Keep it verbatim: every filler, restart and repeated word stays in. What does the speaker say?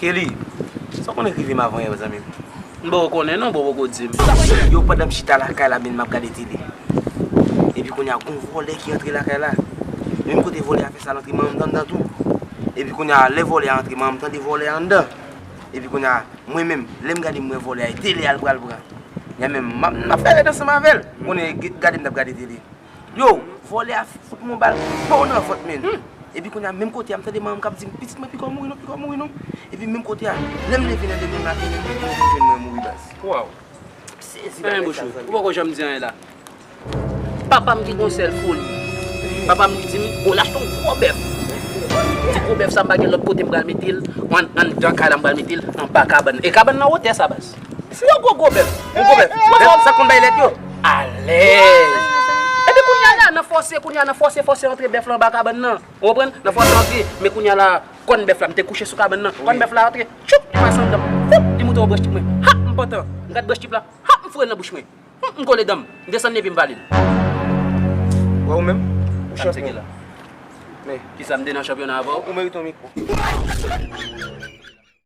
Kelly, sa w konnen k rive m avan yè, zanmi m? M poko konnen non, bro, poko di m. Yo, pandan m chita lakay la, men m ap gade tele. Epi kounye a, gon vòlè ki antre lakay la. Menm kote vòlè a fè sa, l antre manman m t anndan tou. Epi kounye a, lè vòlè a antre, manman m tande vòlè a anndan. Epi kounye a, mwen menm, lè m gade, m wè vòlè a, e tele a l pral pran. Kounye a menm, m ap, m ap fè rèd ansanm avè l. Konnen, gade m t ap gade tele. Yo, vòlè a fout m yon bal bon nan vant, men. Epi kounye a, menm kote a, m tande manman m k ap di m, "Pitit mwen, piko mouri non, piko mouri non." Epi menm kote a, lè m leve nan demen maten, menm kote a, m jwenn mwen mouri, baz. Waw. M sezi bagay sa, zanmi. Ou poko janm di anyen la. Papa m ki gon sèl foli. Papa m li di m, "Bon, l achte yon gwo bèf." Ti gwo bèf sa, m pa gen lòt kote m pral mete l, an, anndan kay la m pral mete l, anba kabann. E kabann nan wotè sa, baz. Yon gwo, gwo bèf. Yon gwo bèf. Bèf sa konn bay lèt yo. Alèz. Epi kounye a la, nan fòse, kounye a, nan fòse, fòse antre bèf la anba kabann nan. Ou konprann? Nan fòse antre, men kounye a la, kòn bèf la, m te kouche sou kabann nan. Kòn bèf la antre, tchoup, li pase anndan m. Foup, li moute yon branch tip mwen. Hap, m pantan. M gad branch tip la. Hap, m foure nan bouch mwen. Hum, m kole dan m. M desann epi m vale l. Wè ou menm? Ou chanpyon. Men. Kisa m te nan chanpyona avè w? Ou merite yon mikwo.